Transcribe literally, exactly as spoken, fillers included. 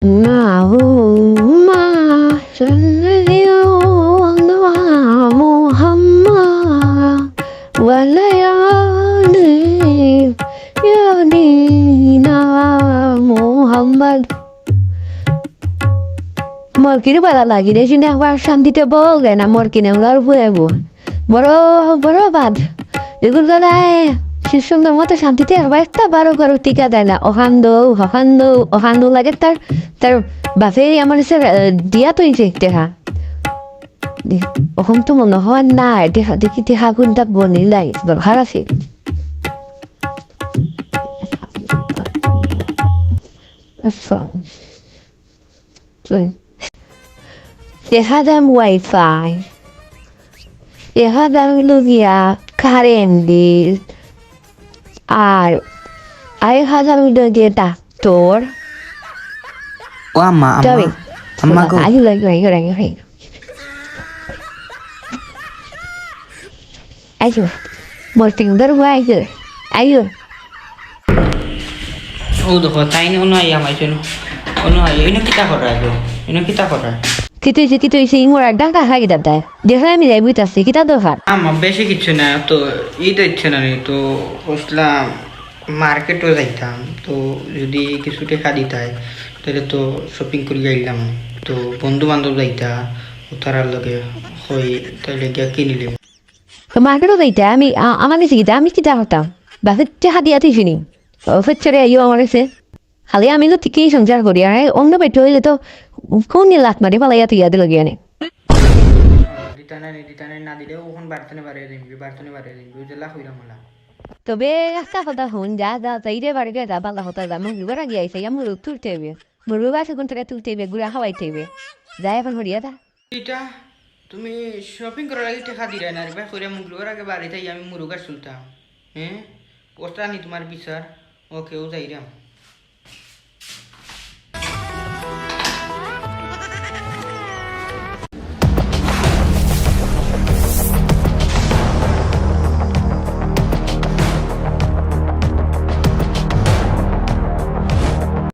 اللهم صل على محمد وعلى آل سيدنا محمد। মলকিনু বালা লাগি রে, সিনে একবার শান্তিতে বল দেয় না, মলকিনে উলার বুয়ে বু। বড়, বড় বাদ। এগুর গলায় সে সুন্দর মতো শান্তিতে একবার একটা বারো বারো টিকা দেয় না। অখান দৌ, হখান দৌ, অখান দৌ লাগে তার, তার বাপে আমার সে, আহ, দিয়া তো এই যে টেকা। অখন তো মনে হয় না, টেকা দেখি টেকা কোনটা বনি নাই, দরকার আছে। আচ্ছা। দেখা দাম ওয়াইফাই, দেখা দাম হইল গিয়া কারেন্ট বিল, আর আরেক হাজার হইল গিয়া ডাক্তার। ও আম্মা, আম্মা, যাবি? আম্মা গো। আইও, আইও, আইও, আইও, আইও। আইও, মোর টিঙ্গর বউ আইও, আইও। ও দেখো, তাই না, অনো আইয়া মাইছে না। অনো আইয়া, ইনো কিতা করা আইলো? ইনো কিতা করা? কিতা হইছে, কিতা হইছে? ইমোর আর ডাকা খাই দাদা। দেখো আমি যাই বুঝতে আসছি, কিতা দরকার? আমার বেশি কিছু না, তো ঈদ হচ্ছে না রে, তো বুঝলাম মার্কেটও যাইতাম, তো যদি কিছু টেকা দিতায়, তাহলে তো শপিং করি আইলাম। তো বন্ধু বান্ধব যাইতা, ও তারার লগে হই, তাহলে গিয়া কিনিলিম। তো মার্কেটও যাইতায়, আমি, আ-, আমার নিচে গিয়ে আমি কিতা করতাম? বাপের টেকা দিয়া তুই চিনি। ও ফের ছেড়ে আইও আমার কাছে। খালি আমি তো ঠিকই সংসার করি, আর অন্য বেটা হইলে তো কোন লাত মারি ফালাইয়া তুই ইয়াদের লগে আনে। দিতানে, দিতানে না দিলে ওখান বাড়িতে বাড়িয়ে দিবি, বাড়িতে বাড়িয়ে দিবি, ওই জেলা কইরাম ওলা। তবে একটা কথা হুন, যা, যা, যাই রে বাড়িতে যা, বালা কথা যা, মুরগি বাড়া গিয়া আইসা, ইয়া মুরগ তুলতে হইবে। মুরগ আছে কোন থেকে তুলতে হইবে, গুড়া খাওয়াইতে হইবে। যা এখন হরিয়া যা। ইটা তুমি শপিং করার আগে টেকা দিলে না রে ভাই, কইরা মুরগ বাড়া আগে বাড়িতে আইয়া আমি মুরগ আর তুলতাম। হ্যাঁ? ওটা নি তোমার বিচার? ওকে, ও যাইরাম।